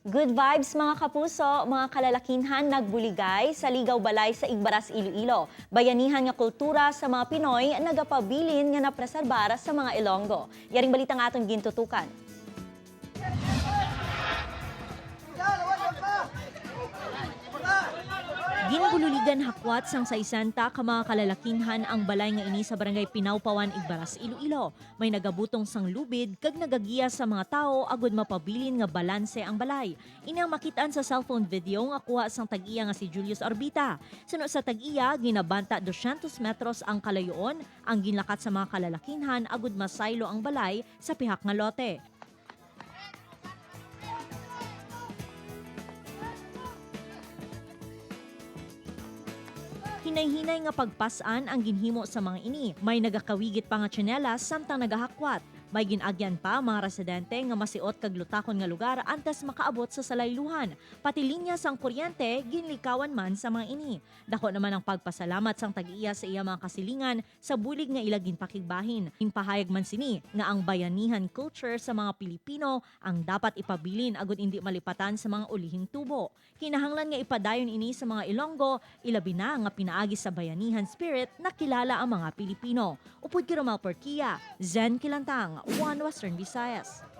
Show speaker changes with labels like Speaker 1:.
Speaker 1: Good vibes, mga kapuso, mga kalalakinhan nagbuligay sa Ligaw Balay sa Igbaras, Iloilo. Bayanihan nga kultura sa mga Pinoy nagapabilin nga napreserbar sa mga Ilonggo. Yaring balitang atong gintutukan. Ginbululigan hakwat sang 60 ka mga kalalakinhan ang balay nga ini sa Barangay Pinawpawan, Igbaras, Iloilo. May nagabutong sang lubid kag nagagiya sa mga tao agud mapabilin nga balanse ang balay. Ini ang makitaan sa cellphone video nga kuha sang tag-iya nga si Julius Orbita. Suno sa tag-iya, ginabanta 200 metros ang kalayoon ang ginlakat sa mga kalalakinhan agud masaylo ang balay sa pihak nga lote. Hinay-hinay nga pagpasan ang ginhimo sa mga ini. May nagakawigit pa nga tsinelas samtang nagahakwat. May ginagyan pa mga residente nga masiot kag lutakon nga lugar antes makaabot sa salayluhan. Pati linya sang kuryente ginlikawan man sa mga ini. Dako naman ang pagpasalamat sang tag-iya sa iya mga kasilingan sa bulig nga ila ginpakigbahin. Ginpahayag man sini nga ang bayanihan culture sa mga Pilipino ang dapat ipabilin agud hindi malipatan sa mga ulihing tubo. Kinahanglan nga ipadayon ini sa mga Ilonggo, ilabi na nga pinaagi sa bayanihan spirit na kilala ang mga Pilipino. Upod kay Romal Porquia, Zen Kilantang, One Western Visayas.